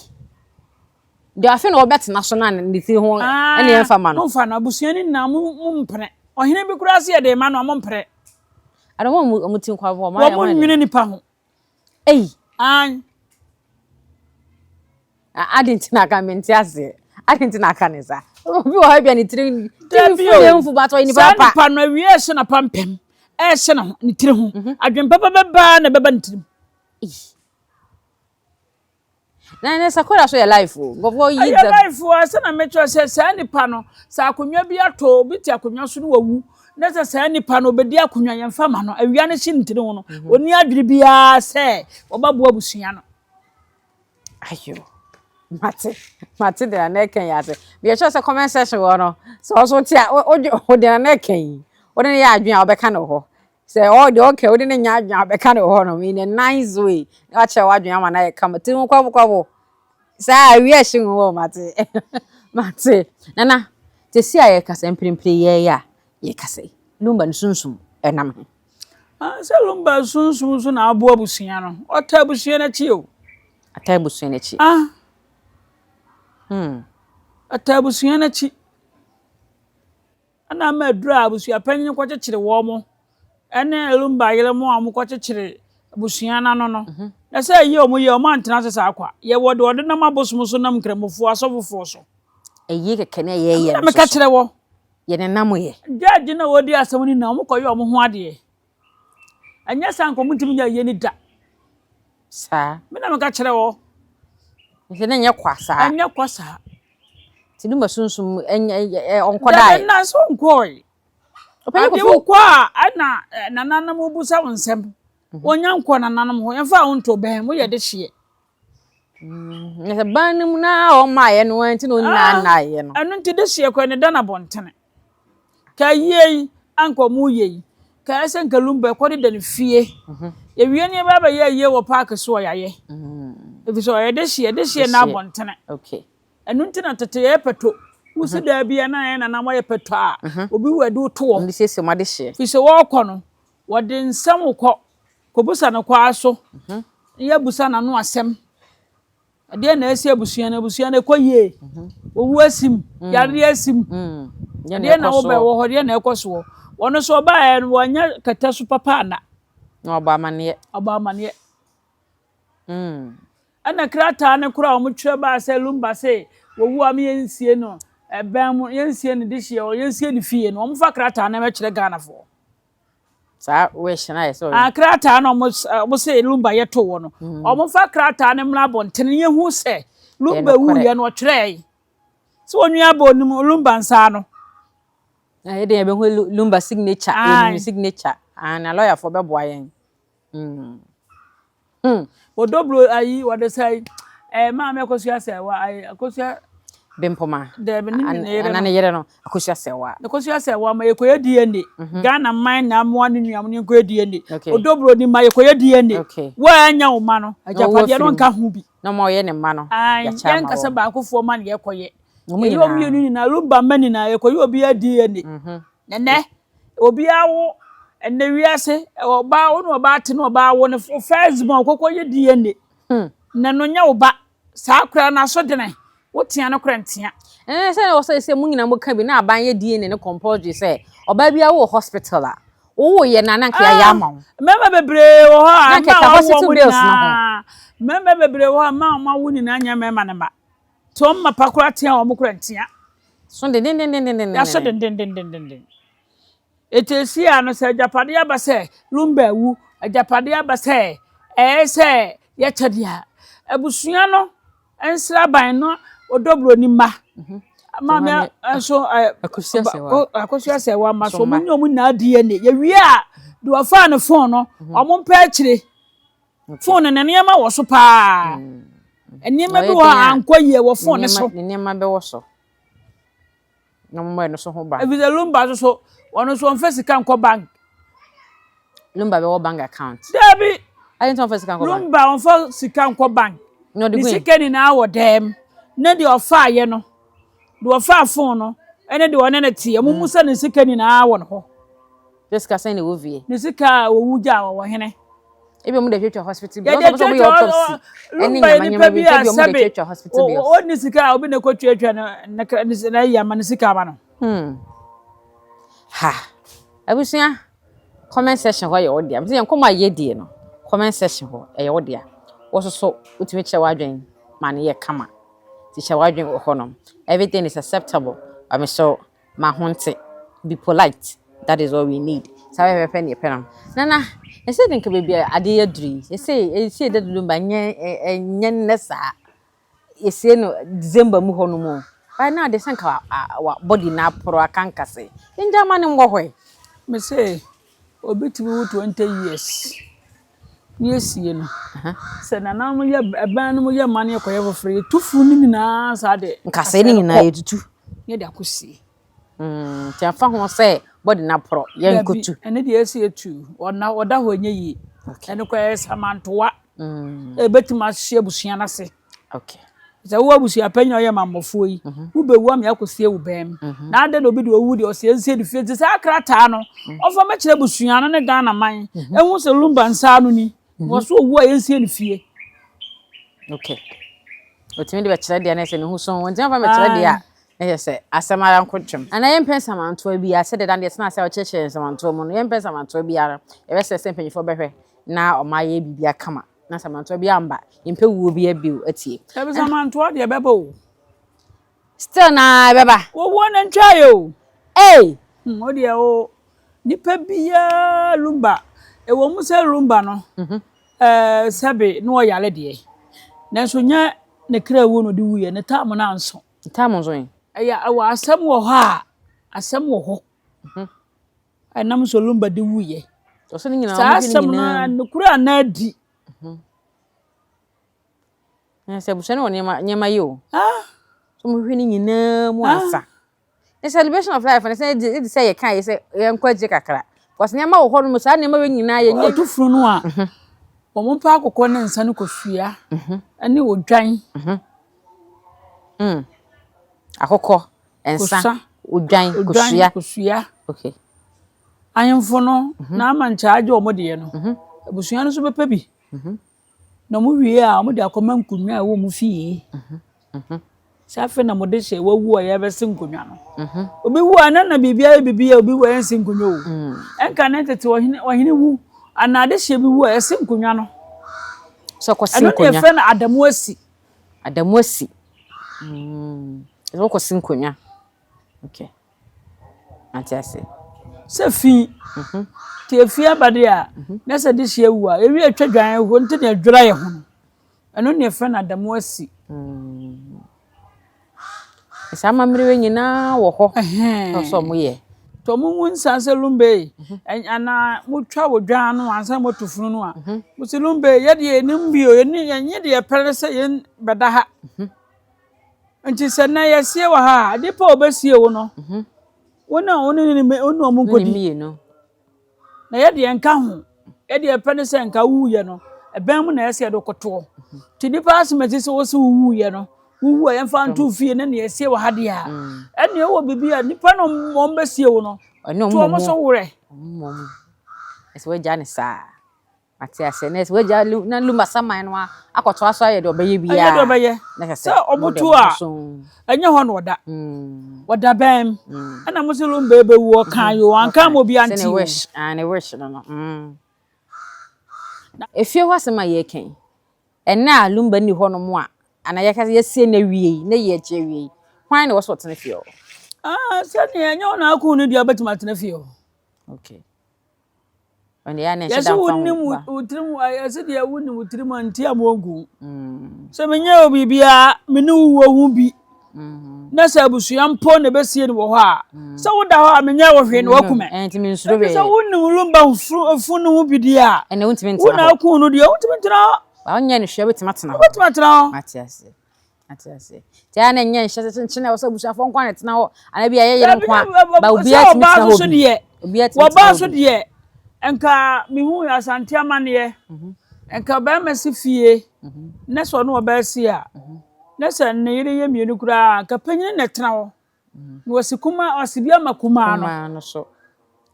Deɛ afei na ɔbɛtena so na ne tiri ho ɛne ɛmfa ma no. Momfa no abusua no nyinaa mo mpene. Ɔhene bi koraa sɛ yɛde ma no a mompene. Ada wɔn wɔn ti nkwa wɔn ayɛ wɔn nwene nipa ho. Ei. An. Adi nti na aka mente aseɛ. Adi nti na aka ne sa. Obi wɔ hɔ bia ne tiri tiri fu ne mfu ba tɔ nipa pa. Saa nipa no awie ɛhyɛ na pampam. Ɛhyɛ na ne tiri ho. Mhm. Adwen papa bɛba na bɛba ne tirim. Na ɛnɛ sakora so yɛ life o. Nkurɔfoɔ yi Ɛyɛ life o. Ɛsɛ na mekyerɛ sɛ saa nipa no, sɛ akonnwa bi atɔ obi te akonnwa so no wawu, na sɛ saa nipa no obedi akonnwa yɛmfa ma no, awia no hye ne tiri ho no, ɔnni adwene biara sɛ ɔbɛboa abusua no. Ayo. Mate. Mate deɛ na ɛka yi ase. Meyɛ sure sɛ comment section hɔ no, sɛ ɔso te a, wodwe wo deɛ na ɛka yi. Wode ne yɛ adwene a wobɛka no hɔ. Sɛ ɔ deɛ ɔka wode ne nyɛ adwene a wobɛka no hɔ no in a nice way. Na wakyerɛ w'adwene ama no ayɛ kama. Ti ho kwabo Saa awia ɛhye ho wɔ mate. Mate. Nana, te si a yɛkasa mprempren yɛ a yɛkasa yi. Lumba no sunsum ɛnam he. Ah, sɛ Lumba sunsum so na aboa abusua no. Ɔta abusua no akyi o. Ata abusua no akyi. Ah. Ɔta abusua no akyi. Ɛna ama aduru a abusua panyin kɔkyekyere wɔn mo ɛne Lumba yere mo a wɔn kɔkyekyere abusua no ano no. Na sɛ ɛyɛ wɔn yɛ wɔn antena ase saa kwa. Yɛwɔ deɛ ɔde nam abosom so nam nkramofoɔ asɔfofoɔ so. Ɛyie kɛkɛ ne ɛyɛ yɛ no meka kyerɛ wɔ. Yɛ ne nam yɛ. Judge na wɔdi asɛm no nyinaa wɔn kɔyɛ wɔn ho adeɛ. Ɛnyɛ saa nka wɔn ntumi nyɛ ayie no da. Saa. Me na meka kyerɛ wɔ. Nti ne nyɛ kwa saa. Ɛnyɛ kwa saa. Nti ne ma sunsum ɛnyɛ ɔnkɔ dae. Dabi na so nkɔe. Ɔpanyin Ade kofi. wokɔ a ɛna nananom busa wo nsɛm. Wɔnya nkɔ nananom hɔ. Yɛmfa wo nto bɛn mo yɛ de hyeɛ. Na sɛ ban no mu na ɔmmaeɛ no nti na ɔnyinaa nnaeɛ no. Ɛno nti de hyeɛ kɔ ne da na bɔntene. Ka yie yi anka ɔmo yɛ yi. Ka ɛsɛ nka Lumba ɛkɔ de da ne fie. Yɛwie ne yɛbɛ abɛyɛ ayie wɔ park so a yɛayɛ. Ɛfiri sɛ ɔyɛ de hyeɛ de hyeɛ na abɔntene. Okay. Ɛno nti na tete yɛyɛ pɛtɔ. Wosi daa bi a na yɛn nana wɔyɛ pɛtɔ a obi wɔ ɛde to hɔ. Ɔmo de siesie ɔmo ade hyeɛ. Firi sɛ wɔrekɔ no, wɔde nsɛm kɔ kɔbusa no kwaa so. Yɛbusa n'ano asɛm. Ɛdeɛ na ɛsi abusua no, abusua no ɛkɔ yie. Owu asim, yareɛ asim. Ɛdeɛ na wobɛ wɔ hɔ, ɛdeɛ na ɛkɔ soɔ. Wɔn nso ɔbaeɛ no, wɔnyɛ kɛtɛ so papa ana. Na ɔbɔ amaneɛ. Ɔbɔ amaneɛ. Ɛna krataa no koraa a wɔtwerɛ baa sɛ Lumba se wɔwu a yɛnsie no ɛbɛn mu, yɛnsie no de hyeɛ hɔ, yɛnsie no fie no, wɔmfa krataa no mɛkyerɛ Ghanafoɔ. Saa wish na yɛ sɛ ɔyɛ. Ah, krataa no ɔmo se Lumba yɛto wɔ no. Ɔmfa krataa no mmra abɔntene yɛhu sɛ Lumba wuyɛ no ɔtwerɛe. Sɛ onua bɔ onim Lumba nsa no. Na yɛ de yɛbɛhu Lumba signature, yɛnim signature. Ah, na lawyer foɔ bɛboa yɛn. Wɔdɔbro ayi wɔde sɛ maame Akosua Sɛwa ayi Akosua Bempoma. Dɛbi ne ne yere no. Ne yere no Akosua Sɛwa. Akosua Sɛwa ma yɛkɔyɛ DNA. Ghana man na amoa ne nua mo ne yɛkɔyɛ DNA. Odobro ni ma yɛkɔyɛ DNA. Wɔanya wo ma no agyapadeɛ no nka ho bi. Na ɔma ɔyɛ ne mma no. Yɛn nkasa baakofoɔ ma ne yɛkɔyɛ. Yɛyɛ wɔn mmienu nyinaa Lumba mma nyinaa yɛkɔyɛ obiara DNA. Nɛnɛ obiara wo ɛnɛ wiase ɔbaa wo ne ɔbaa te ne ɔbaa wo ne first born ɔkɔkɔ yɛ DNA. Na no nyɛ wo ba saa koraa na so dene wotea no kora ntea. Ɛɛ sɛ wɔ sɛ sɛ mu nyinaa mo ka bi na aban yɛ DNA no compulsory sɛ ɔbaa bi awo hospital a wowo yɛ na na nka yɛ ama wo. Mmarima bebree wɔ hɔ a mmaa a wɔawo wɔn nyinaa mmarima bebree wɔ hɔ a mmaa a wɔawo nyinaa nyɛ mmarima ne mma. Nti wɔn mma pa koraa tea wɔn kora ntea. So dendendendenden. Yɛaso dendendendenden. Eti esi a no sɛ agyapadeɛ aba sɛ Lumba awu, agyapadeɛ aba sɛ ɛyɛ sɛ yɛkyɛ deɛ a, abusua no nsraban no Odobro ni mma. Maame nso Akosua Sɛwa mma so wɔn nyɛ wɔn nyinaa DNA. Yɛwie a deɛ wɔfaa ne phone no wɔn mpɛ akyire. Phone no ne nneɛma wɔ so paa. Nneɛma bi wɔ hɔ a ankɔ yie wɔ phone no so. Ne nneɛma bɛwɔ so. Na wɔn ɛno so ho ban. Efisɛ Lumba nso so wɔn nso wɔmfa sika nkɔ bank. Lumba bɛwɔ bank account. Dabi. Ayi nti wɔmfa sika nkɔ bank. Lumba wɔmfa sika nkɔ bank. Ne sika nyinaa wɔ dɛm. Ne deɛ ɔfaayɛ no, deɛ ɔfaa phone no, ɛne deɛ ɔne ne teɛ. Mo mu sɛ ne sika nyinaa wɔ ne hɔ. Ne sika sɛn na ɛwɔ fie? Ne sika a owu gya wɔ hene. Ebi ɔmo de twetwa hospital bills. Yɛde twetwa Lumba yɛ nipa bi a sɛbe ɔnni sika a obi na ɛkɔ twetwa ne ne ne ayi ama ne sika ama no. Ha. Abusua, comment section hɔ yɛ wo dea. Mese yɛn nkɔmmɔ a yɛdie no, comment section hɔ ɛyɛ wo dea. Wo nso so wotumi kyerɛ w'adwene ma no yɛ kama. Nti kyerɛ w'adwene wɔ hɔnom. Everything is acceptable. But me so ma ho nte. Be polite. That is all we need. Saa pɛpɛpɛ ne yɛpɛ no. Nana, ɛsɛ de nka baabi a ade aduru yi. Ɛsɛ ɛsɛ Daddy Lumba nyɛ ɛnyɛ nnɛ saa. yɛsie no December mu hɔ nom o. By now deɛ sɛ nka wa body no aporɔ aka nkasɛɛ. Yɛngya ma no nwɔ hɔ ɛ. Me se obi tumi wu 20 years na yɛsie no. Sɛ nananom yɛ ɛbɛn no mu yɛ ma no yɛkɔyɛ foforɔ yɛtu funu no nyinaa saa de nkasɛɛ no nyinaa yɛtutu na yɛde akɔsie. Nti ɛmfa ho sɛ body no aporɔ yɛnkɔtu. Dabi ɛno deɛ ɛsɛ yɛtu ɔna ɔda hɔ ɛnyɛ yie. Ɛno koraa ɛyɛ samantoa. Ɛbɛtumi ahye abusua no ase. Okay. Sɛ wowɔ abusua panyin a ɔyɛ mammɔfoɔ yi, mhm. wobɛwu ama yɛakɔsie wo bɛn mu. Mhm. Na adɛn na obi de owu deɛ ɔsɛ nsie ne fie nti saa krataa no mhm. ɔmfa mɛkyerɛ abusua no ne Ghana man ɛhu sɛ Lumba nsa ano ni. Wɔ so owu a yɛnsie ne fie. Okay. Otumi de bɛkyerɛ deɛ na ɛsɛ ne ho so ntumi afa bɛkyerɛ deɛ a na kyerɛ sɛ asɛm ara nko twem. Anaa yɛmpɛ nsamantoa biara sɛdeɛ da no yɛtena ase a wɔkyerɛkyerɛ nsamantoa mu no yɛmpɛ nsamantoa biara yɛbɛsrɛ sɛ mpanyinfoɔ bɛhwɛ na wɔayɛ biribi kama na samantoa bi amba yɛmpɛ wuo bi bio atie. Dabi samantoa deɛ ɛbɛba o. Still na ɛbɛba. Owuo no ntwaeɛ o. Ei! Hmm, o deɛ o nipa biara lumba ɛwɔ mu sɛ lumba no mhm. ɛɛ sɛbe na ɔyare deɛ nanso nyɛ ne kra wuo na ɔde wuiɛ ne taamo no anso. Ne taamo nso yi. Ɛyɛ ɛwɔ asɛm wɔ hɔ a asɛm wɔ hɔ. Mhm. Ɛnam so Lumba de wuiɛ. Saa asɛm no nokorɛ anaa adi. Mhm. Na sɛ abusua no wɔ nneɛma nneɛma yɛ o. So mo hwehwɛ ne nyinaa mu ansa. Ne celebration of life no sɛ ɛdi ɛdi sɛ yɛka yɛ sɛ yɛnkɔ akyire kakra. Because nneɛma wɔ hɔ nom saa nneɛma wei nyinaa yɛ nyɛ. Ɔto funu no a mhm. wɔn mpa akokɔ ne nsa no kosua mhm. ɛne odwan. Mhm. Mm. Akokɔ. Nsa, odwan, kosua. Kosua. Okay. Ahemfo no mhm. na ama nkyɛ agye wɔn deɛ no. Mhm. Abusua no nso bɛpɛ bi. Mhm. Na wɔn wie a wɔde akɔma nkonnwa a ɛwɔ wɔn fie. Sɛ afei na wɔde hyɛ wawu a yɛbɛsi nkonnwa no. Obi wu a na na biribi ayɛ biribi a obi wu a yɛnsi nkonnwa o. Mm. Ɛnka ne tete ɔhene ɔhene wu anaa adehyeɛ bi wu a yɛsi nkonnwa no. Sɛ ɔkɔsi nkonnwa. Ɛno na yɛfrɛ no adamu asi. Adamu asi. Mm. Ɛsɛ wokɔsi nkonnwa. Okay. Ate ase. Sɛ fi. Mhm. Nti efi aba deɛ a, mhm. na sɛ de hyia wu a, ewi atwa dwan hɔ nti na ɛdwira yɛ ho no. Ɛno na yɛfrɛ no adamu asi. Mm. Saa amammerɛ wei nyinaa wɔ hɔ. Ɛhɛn. Sɛ ɔmo yɛ. Nti ɔmo ngu nsa sɛ lumbe mhm. anaa motwa wɔ dwan no ansa na moatu funu no a. Mhm. Mo si lumbe yɛ deɛ yɛnim bio yɛni yɛnye deɛ pɛrɛ sɛ yɛn bɛda ha. Mhm. Nti sɛ nnɛ yɛsie wɔ ha a, nipa a ɔbɛsie wo no, wo ne wo ne ne wo ne ɔmo nkɔdi. Na yɛ deɛ nka ho. Yɛ deɛ pɛ ne sɛ nka wuiɛ no, ɛbɛn mu na ɛsɛ yɛde kɔtoɔ. Nti nipa asɛm ɛte sɛ wo sɛ wowuiɛ no, wowu a yɛmfa nto fie ne nea ɛsie wɔ ha deɛ a, ɛnneɛ wɔ biribi a nipa no wɔn bɛsie wo no, to wɔn so werɛ. Ɛsɛ wagya ne saa. Mate aseɛ. Na ɛsɛ wagya lu na Luma saman no akɔtoa so ayɛ deɛ ɔbɛyɛ biara. Ɛyɛ deɛ ɔbɛyɛ. Na kyerɛ sɛ ɔboto a ɛnyɛ hɔ na ɔda. Ɔda bɛn mu. Ɛna mo sɛ Lumba bɛwu ɔka yi o anka ama obi ante o. Sɛ ne wish ah ne wish no no. Mm. Efie hɔ asɛm a yɛreka yi, ɛnnɛ a Lumba nni hɔnom a, anaa yɛka sɛ yɛasie no awie yi, na yɛ akyi awie yi, hwan na ɛwɔ sɛ ɔtena fie hɔ? Ah, sɛdeɛ ɛnyɛ wo na aku no deɛ wobɛtumi atena fie hɔ. Okay. Yɛse wonim wo tirim yɛse deɛ wonim wo tirim a nti a mo nku mm. sɛ menyɛ wo biribiara me ne wo wɔ ho bi mm. na sɛ abusua mpo na ɛbɛsie no wɔ hɔ a mm. sɛ woda hɔ a menyɛ wo hwee na waku me ɛnti sɛ wonim lumba funu no ho bi deɛ a wo na aku no deɛ wontumi ntena hɔ wonyɛ no hwɛ wobɛtumi atena hɔ wobɛtumi atena hɔ Ate aseɛ. Nti ayɛ na ɛnyɛ nhyɛ sɛ kyenkyen a ɛwɔ sɛ abusuafoɔ nko ara na ɛtena hɔ anaa bi a ɛyɛ yere nko a ba obiara tumi tena hɔ bi. Obiara tumi tena hɔ bi. so deɛ nka mehu Asante amanneɛ mhm. nka bɛrima si fie mhm. na sɛ ɔne ɔbaa si a mhm. na sɛ ne yere yɛ mmienu koraa nka panyin na ɛtena hɔ. Na wɔsi kumaa wɔsi bi ama kumaa no. Kumaa no so.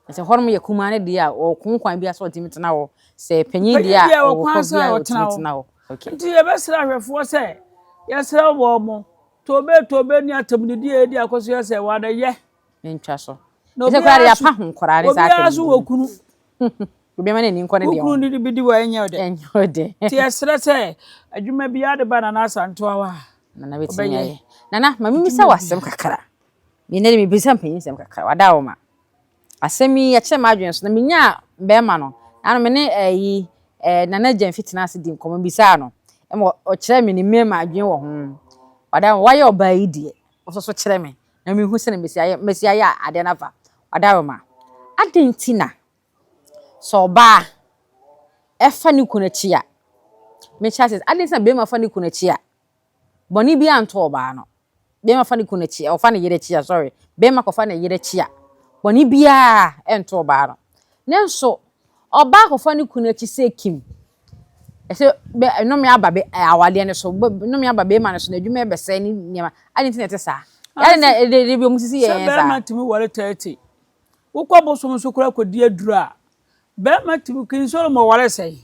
Sɛ hɔnom yɛ kumaa no deɛ a ɔko kwan bi a sɛ ɔtumi tena hɔ. Sɛ panyin deɛ a ɔwɔ kwan bi a ɔtumi tena hɔ. Okay. Nti yɛbɛsrɛ ahwɛfoɔ sɛ yɛsrɛ wɔn mo tobe tobe ne atamdidi a yɛdi akɔ so yɛ sɛ wɔada yɛ. Ntwa so. Na obiara so obiara so wɔ kunu. Obiara n'ani nkɔ ne deɛ ho. Wo kunu de bi di wɔ ɛnyɛ ɔdɛ. Ɛnyɛ ɔdɛ. Nti yɛsrɛ sɛ adwuma biara de ba Nana Asantewa hɔ a. Nana bɛtumi ayɛ. Nana, ma memmisa wo asɛm kakra. Me nnɛ de mebisa mpanyin nsɛm kakra. Wada wo ma. Asɛm yi ɛkyerɛ m'adwene so na menyaa bɛrima no. Ano me ne ɛyi eh, Nana Gyamfi tena ase di nkɔmmɔ bisaa no. Ɛma ɔkyerɛ me ne mmarima adwene wɔ ho. Wada wayɛ ɔbaa yi deɛ, ɔso so kyerɛ me na mehu sɛdeɛ mesi ayɛ mesi ayɛ adeɛ no afa. Wadaroma. Adɛn nti na sɛ ɔbaa ɛfa ne kunu akyi a, mekyerɛ ase, adɛn nti na bɛrima fa ne kunu akyi a, bɔne bi anto ɔbaa no? Bɛrima fa ne kunu akyi, ɔfa ne yere akyi a, sorry, bɛrima kɔfa ne yere akyi a, bɔne biara ɛnto ɔbaa no. Nanso, ɔbaa kɔfa ne kunu akyi sɛ kim, ɛsɛ bɛ nnome aba bɛ awadeɛ no so, nnome aba bɛrima no so, n'adwuma ɛbɛsɛe ne nneɛma. Adɛn nti na ɛte saa? Yɛade na ɛde ɛde bi ɔmo sisi yɛ Sɛ yɛn saa. bɛrima tumi ware 30, wokɔ bosom so koraa kɔdi aduru a, bɛrima tumi, King Solomon ware sɛn?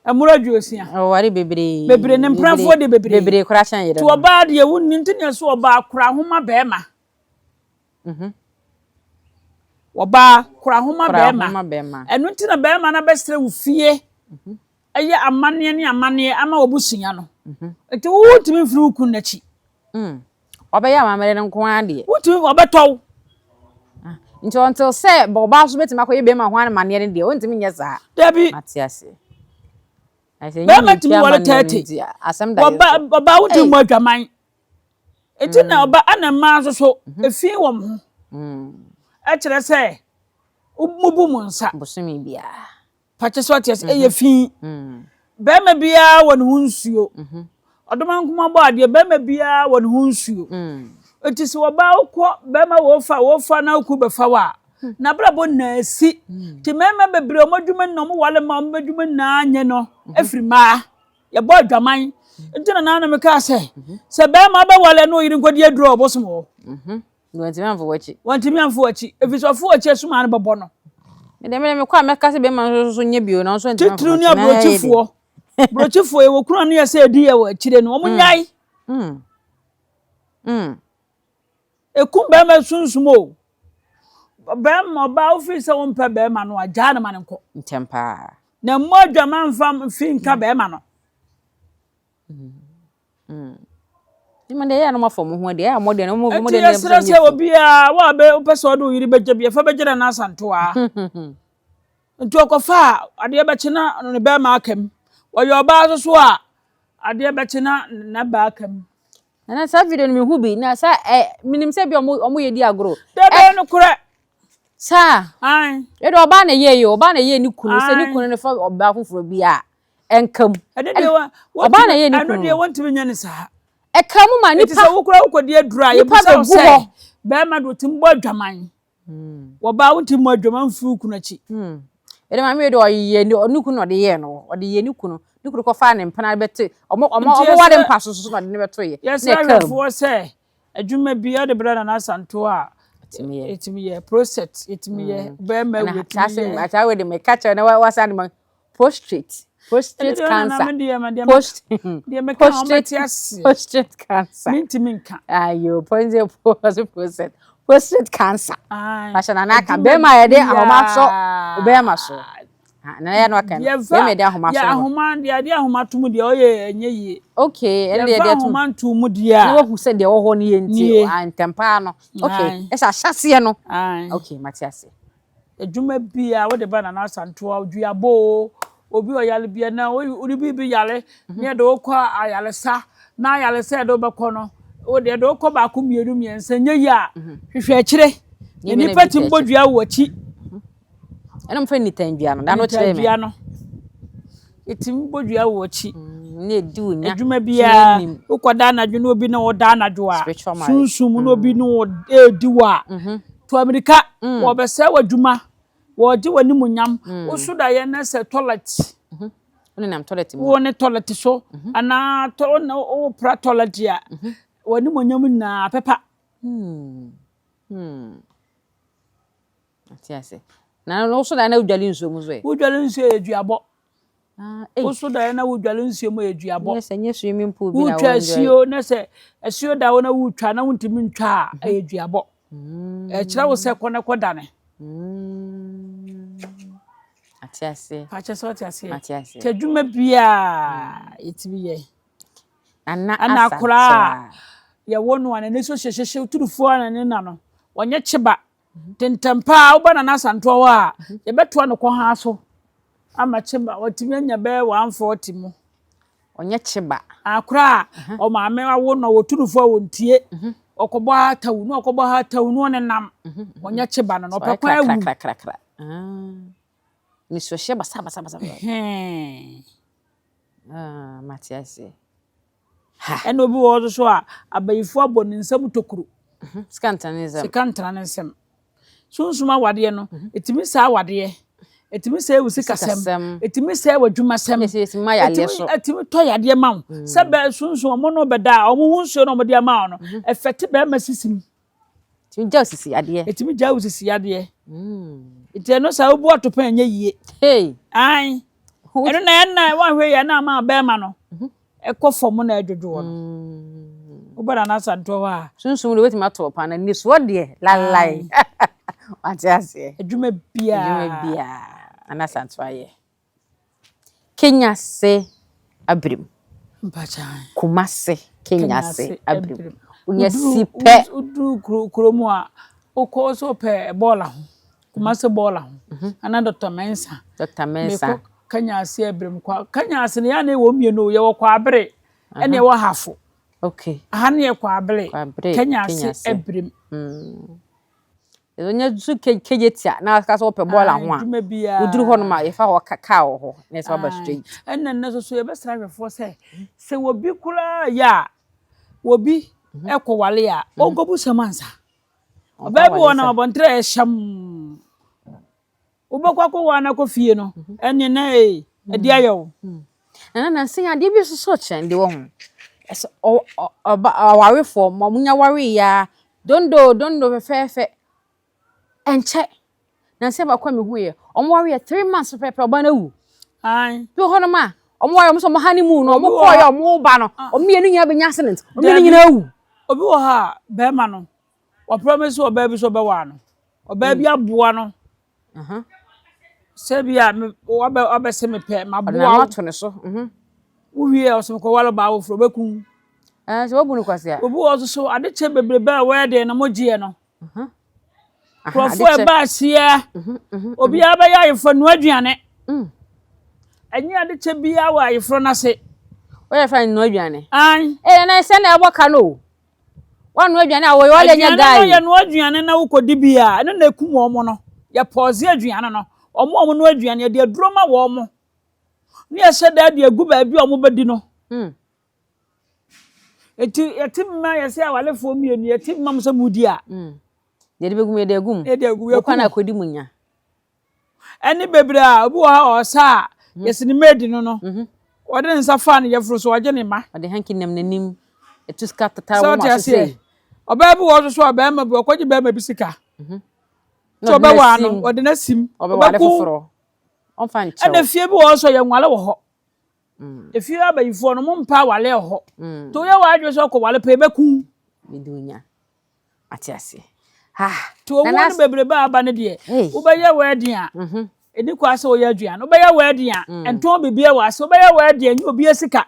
Ɛmoro 60. Ɔware bebree. Bebree, ne mpenafoɔ de bebree. Bebree koraa kyɛn yere Nti no. ɔbaa deɛ wonni nti na ɛsɛ ɔbaa kora ho ma bɛrima. Ɔbaa kora ho ma Kora bɛrima. ho ma bɛrima. Ɛno nti na bɛrima no abɛsrɛ wo fie. Ɛyɛ amanneɛ ne amanneɛ ama w'abusua no. Nti wontumi mfiri wo kunu n'akyi. Ɔbɛyɛ amammerɛ no nko ara deɛ. Wontumi, ɔbɛtɔ wo. Nti until sɛ ɔbaa nso bɛtumi akɔyɛ bɛrima ho amanneɛ no deɛ, wontumi nyɛ saa. Dabi. Mate ase. Bɛrima tumi ware 30. Asɛm da yɛ so. Ɔbaa wontumi mmɔ adwaman. Nti na ɔba ɛna mmaa nso so efi wɔn ho. Ɛkyerɛ sɛ mubu mo nsa. Bosome biara. Pakyɛ sɛ ɔte ase ɛyɛ fi. Bɛrima biara wɔ ne ho nsuo. Ɔdoma nkoma bɔ adeɛ, bɛrima biara wɔ ne ho nsuo. Nti sɛ ɔbaa wokɔ bɛrima wɔfa wɔfa na woku bɛfa wo a, n'abrabɔ nyinaa asi. Nti mmarima bebree ɔmo adwuma nyinaa ɔmo wale ma ɔmo adwuma nyinaa nyɛ no efiri mmaa. Yɛbɔ adwaman. Nti na nanom kaa sɛ, sɛ bɛrima bɛwale na ɔyere nkɔdi aduro a ɔbosom wɔ. Wɔntumi amfo w'akyi. Wɔntumi amfo w'akyi. Ɛfiri sɛ ɔfo w'akyi asuma no bɛbɔ no. Mede mede mekɔ a mɛka sɛ bɛrima nso so nyɛ bio na ɔnso ntumi amfo Titiriw ne w'akyi. Na ɛyɛ de. aburokyifoɔ. Aburokyifoɔ yɛwɔ kunu a ne yɛ sɛ ɛdi yɛ wɔ akyire no, wɔn nyae. Ekum bɛrima sunsum o. Bɛrima ɔbaa wofiri sɛ wompɛ bɛrima no a, gyaa no ma no nkɔ. Ntɛm paa. Na mmɔ adwaman mfa fi nka bɛrima no. Nneɛma deɛ ɛyɛ a na moafa mo ho adi. Ɛyɛ a mo deɛ no mo mo Nti deɛ no yɛsrɛ sɛ obiara wo a bɛ wopɛ sɛ ɔde wo yere bɛgya bi ɛfa bɛgya Nana Asantewaa. Nti ɔkɔfa a adeɛ bɛkye na ne bɛrima aka mu. Ɔyɛ ɔbaa nso so a adeɛ bɛkye na ne baa aka mu. Nana saa video no mehu bi na sa ɛ menim sɛ bi ɔmo ɔmo yɛ di agorɔ. Dɛbɛ nokorɛ. Saa. Ae. Ɛde ɔbaa na ɛyɛ yi ɔbaa na ɛyɛ ne kunu sɛ ne Ae. kunu no fa ɔbaa foforɔ bi a ɛnka mu. Ɛno deɛ wa Ɔbaa na ɛyɛ ne ɛno kunu. deɛ wɔntumi nyɛ ne saa. Ɛka mu ma Nti nipa sɛ wokura wokɔdi aduro a nipa yɛbusa wo bɛgu sɛ hɔ. bɛrima de ɔtumi bɔ adwaman. Wɔbaa wontumi mmɔ adwaman mfiri wo kunu akyi. Ɛde maame yi de ɔyɛ ne ne kunu na ɔde yɛɛ no ɔde yɛ ne kunu ne kunu kɔfaa ne mpena bɛte ɔmo ɔmo Nti ɔmo ware yɛsrɛ mpa so so na ɔde ne bɛto yɛ na yɛsrɛ ɛka mu. ahwɛfoɔ sɛ adwuma bi ɔde brɛ Nana Asantewaa a Ɛtumi yɛ. ɛtumi yɛ prostate ɛtumi yɛ bɛrima Ɛna wu saa ɛtumi asɛm yɛ. saa wei de meka kyerɛ na wasa de ma prostate prostate Ɛno deɛ Nana cancer me deɛ me deɛ post deɛ meka a prostate wɔbɛte aseɛ. prostate cancer. Mentumi nka. Ayo poison prostate prostate cancer. Ae. Pahyɛ nana aka Adwuma bɛrima a yɛde ahoma sɔ biara. bɛrima so. Ah, Nana yɛ no aka no Yɛmfa bɛrima yɛde ahoma yɛ sɔ no. ahoma deɛ yɛde ahoma to mu deɛ ɔyɛ ɛnyɛ yie. Okay, ɛno deɛ Yɛmfa yɛde ato ahoma nto mu deɛ na a wahu sɛ deɛ ɛwɔ hɔ no yɛ nti Nie. ah, ntɛm paa no. Okay, Ae. ɛsɛ ahyɛseɛ no. Ae. Okay, mate ase. Adwuma biara wode ba Nana Asantewaa duabɔ o obi ɔyare bia na wode biribi yare na yɛde wo kɔ ayaresa na ayaresa yɛde wo bɛkɔ no wode yɛde wo kɔ baako mmienu mmiɛnsa nyɛ yie a hwehwɛ akyire na Nyɛ bi na nipa bi tumi tɛ bɔ akyire. dua wɔ akyi. Ɛna mfrɛ nitandua no da no kyerɛ me. Nitandua no yɛtumi bɔ dua wɔ akyi. Ne edi wo nya. Adwuma Tumi biara anim. wokɔda anadwo na obi ne wo da anadwo a Spiritual marriage. sunsum na obi ne wo edi wo a to amirika wɔbɛsɛe w'adwuma wɔgye w'animuonyam woso daeɛ na sɛ toilet Wo nenam toilet mu. wo ne toilet so anaa to wo ne wopra toilet a w'animuonyam nyinaa pepa. Ate ase. Na wo so da na wodwale nsuo mu so ɛ. Wodwale nsuo yɛ duabɔ. Ah, ei. Woso daeɛ na wodwale nsuo mu yɛ duabɔ. Nyɛ sɛ nyɛ swimming pool bi na Wotwa wɔndwale. asuo na sɛ asuo da wo na wotwa na wontumi ntwa a ɛyɛ duabɔ. Ɛkyerɛ wo sɛ kɔ na kɔ dane. Ate ase. Pakyɛ sɛ ɔte aseɛ. Ate ase. Nti adwuma biara yɛtumi yɛ. Nana Ɛna akwaraa Asantewaa. a yɛwɔ no a n'ani so hyehyeehye turufoɔ a n'ani na no wɔnyɛ kyeba. Ntɛntɛm paa woba Nana Asantewaa hɔ a yɛbɛtoa no kɔha so ama kyeba watumi anya bɛyɛ 140 mu. Ɔnyɛ kyeba. Akora a ɔmaame awo no wɔtu no fo a ɔntie. Ɔkɔbɔ ha atawu na ɔkɔbɔ ha atawu na ɔnenam. Ɔnyɛ kyeba no na ɔpɛ kwan awu. Krakrakrakra. Nisuohyɛ basabasabasa. Ɛhɛn. Ah, mate aseɛ. Ɛna obi wɔ hɔ nso so a abayifo abɔ ne nsam tokuro. Sika ntena ne nsam. Sika ntena ne nsam. Sunsum awadeɛ no, ɛtumi sɛe awadeɛ, ɛtumi sɛe wo sikasɛm, ɛtumi sɛe w'adwumasɛm, ɛtumi tɔ yadeɛ ma wo. Sɛ bɛ sunsum ɔmo no bɛda a, ɔmo ho nsuo na ɔmo de ama wo no, ɛfɛte bɛrima sisim. Ɛtumi gya wo sisi yadeɛ. Ɛtumi gya wo sisi yadeɛ. Nti ɛno saa wobu atopɛn ɛnyɛ yie. Ae. Ɛno na ɛna wanhwɛ yie na ama bɛrima no ɛkɔ fam na ɛdwodwoɔ no. Wobɛ Nana Asantewa hɔ a. Sunsum deɛ wobɛtumi ato ɔpan na nnisoɔ deɛ lalai. Wate aseɛ. Adwuma biara. Adwuma biara Nana Asantewa yɛ. Kenya se abirim. Mpakyan. Kumase Kenya se abirim. Wonya si pɛ. Woduru kuro mu a wokɔ sɛ wopɛ bɔɔla ho. Kumase bɔɔla ho. Ana Dr. Mensah. Dr. Mensah. Mekɔ Kenya ase abirim kwa. Kenya ase no yɛ na ɛwɔ mmienu o. Yɛwɔ Kwabere ɛna ɛwɔ Hafo. Okay. Aha no yɛ Kwabere. Kwabere Kenya ase abirim. Ɛnyɛ nso kegye tia na aka sɛ wɔpɛ bɔɔla ho a. Woduru hɔ nom a yɛfa hɔ kaa wɔ hɔ na ɛsɛ waba straight. Ɛna nnɛ nso so yɛbɛsrɛ ahwɛfoɔ sɛ sɛ obi koraa yɛ a obi ɛkɔwale a ɔnkɔbu sɛm ansa. Ɔbaa bi wɔ hɔ nam abɔnten a ɛhyɛm. Wobɛkɔ akɔware no akɔ fie no, ɛnneɛ na ee, ɛde ayɛ wo. Nana nansa yi adeɛ bi nso so kyɛn de wɔ ho. Ɛsɛ ɔba awarefoɔ ma wɔnya wareeɛ ara dondo dondo fɛfɛɛfɛ ɛnkyɛ. Nansa yi baako a mehuiɛ, wɔn wareeɛ 3 months pɛpɛɛpɛ ɔbaa no awu. Ae. Bi wɔ hɔnom a wɔn ware wɔn sɛ wɔn honeymoon no wɔn kɔɔeɛ a wɔn reba no wɔn mmienu nyinaa bɛnya accident wɔn mmienu nyinaa awu. Obi wɔ hɔ a bɛrima no wapromise ɔbaa bi sɛ ɔbɛware no. Ɔbaa bi aboa no. Sɛ bi a wabɛse me pɛ maboa wo. Ato ne so. Wowie a ɔsɛ mekɔware ɔbaa foforɔ ɔbɛku wo. Sɛ wabu no kwasea. Obi wɔ hɔ nso so ade kyɛ bebrebe a wɔyɛ den no mogyeɛ no. Nkurɔfoɔ ɛba aseɛ obiara bɛyɛ ayeforɔ noa aduane. Ɛnyɛ ade kyɛ biara wɔ ayeforɔ no ase. Woyɛ fɛ noa aduane. Ae. Ɛyɛ na sɛ na ɛbɔ ka no o. Wɔnoa aduane a wɔyɛ ɔlɛ nyɛ guy. Aduane no yɛnoa aduane na wokɔdi bi a ɛno na ɛkum wɔn no. Yɛpɔɔze aduane no. Wɔn a wɔnoa aduane yɛde aduro ma wɔn. Ne yɛhyɛ da de agu baabi a wɔbɛdi no. Eti yɛte mma yɛsɛ awalefoɔ mmienu yɛte mma mo sɛ mudi a. Yɛde bɛgu mu yɛde agu mu. Yɛde agu mu yɛku. Wokɔ na akɔdi mu nya. Ɛne bebree a obi wɔ ha a ɔsa a yɛsi ne maid no no. Ɔde ne nsa faa ne yafunu so ɔgye ne ma. Ɔde hanky nam n'anim etu sika tata wɔn aso sei. Ɔbaa bi wɔ hɔ nso so a bɛrima bi ɔkɔgye bɛrima bi sika. Sɛ ɔbɛwaa no ɔde n'asim. Ɔbɛware foforɔ. Ɔmfa nkyɛw. Ɛna fie bi wɔ hɔ nso yɛnwale wɔ hɔ. Efie abayifoɔ no mo mpa awale wɔ hɔ. Nti woyɛ w'adwene sɛ ɔkɔwale pɛ yɛbɛku. Mede onya. Ate aseɛ. Ah. Nti owuo no bebrebe a aba no deɛ, wobɛyɛ wedding a, ɛni kwa sɛ woyɛ aduane. Wobɛyɛ wedding a, ntɔn biribiara wɔ ase. Wobɛyɛ wedding a, nyɛ obiara sika.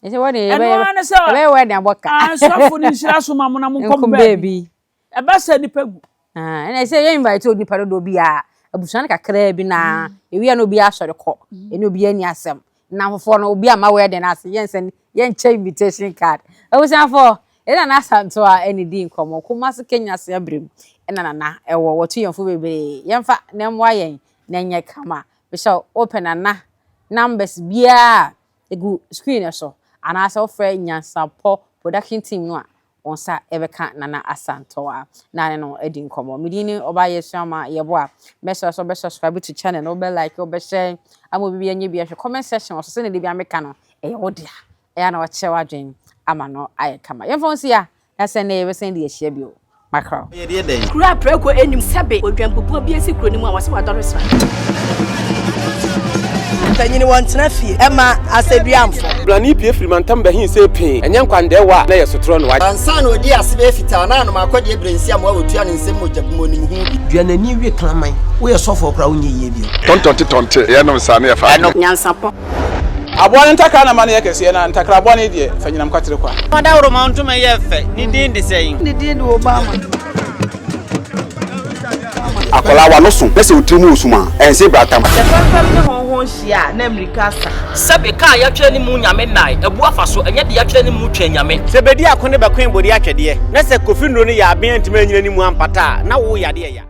Ɛsɛ wedding Ɛno ara ne sɛ yɛbɛyɛ wedding abɔ ka. Asɔfo no nhyira so ma mo na monkɔ mo baabi. Ɛba sɛ nipa gu. Ɛna ɛsɛ yɛ invite onipa dodoɔ bi a abusua no kakraa bi na ewia na obi asɔre kɔ ɛne obi ani asɛm nnamfofoɔ no obi ama wedding ase yɛnsɛn yɛnkyɛ invitation card abusuafoɔ ɛna Nana Asantewa ɛne di nkɔmmɔ Kumasi Kenya ase abirem ɛna Nana ɛwɔ wɔtu yɛn fo bebree yɛmfa na ɛmmoa yɛn na ɛnyɛ kama mehyɛ wopɛ Nana numbers biara egu screen no so anaasɛ wofrɛ Nyansapɔ production team no a Wo nsa bɛka Nana Asantewaa na ne no adi nkɔmmɔ. Me din ne Ɔbaa Yesuama Yeboah. Mɛsrɛ sɛ wobɛ subscribe to channel no, wobɛ like, wobɛ share ama obi bi anya bi ahwɛ. Comment section wɔ so sɛnea da biara meka no, ɛyɛ wo dea. Ɛyɛ a na wakyerɛ w'adwene ama no ayɛ kama. Yɛmfa wo nsi ha na sɛ nnɛ yɛbɛsan de ahyia bio. Mackerel. Kuro a prako nnim sɛbe odwanbubuo bi asi kuro no mu a wɔse wadɔre sra. Mpanyin wɔntena fie ɛma asɛduamfo. Brane pue firi mantam bɛhe see pee, ɛnyɛ nkwandɛɛwa a na ɛyɛ sotorɔ no. Ansa na ɔdii ase bɛyɛ fitaa na anom akɔdeɛ berɛ nsiamoa a ɔtua ne nsam mogya gu mu ɔnim ho bi. Dua n'ani we kraman. Woyɛ sɔfoɔ koraa wonyɛ yie bio. Tɔntɔnte tɔnte, yɛnom saa na yɛfa adeɛ. Nyansapɔ. Aboa no ntakra na ma no yɛ kɛseɛ, na ntakra bɔne deɛ, fa nyinam kwatere kwa. Ɔdawuroma ntoma yɛ fɛ, ne din de sɛn? Ne din de Obama. Akwadaa w'ano so na sɛ wo tiri mu wɔ sum a, ɛnse bratam. Sɛ fɛmfɛm ne hɔnho Nyankopɔn hyia a, na mmirika asa. Sɛbe kaa yɛatwerɛ ne mu Nyame nnae, abu afa so, ɛnyɛ deɛ yɛatwerɛ ne mu Twɛn Nyame. Sɛ bedi ako ne bɛkoe bode atwɛdeɛ, na sɛ Kofi nnuro no yɛ aben antumi anyina ne mu ampata a, na wo yadeɛ ya.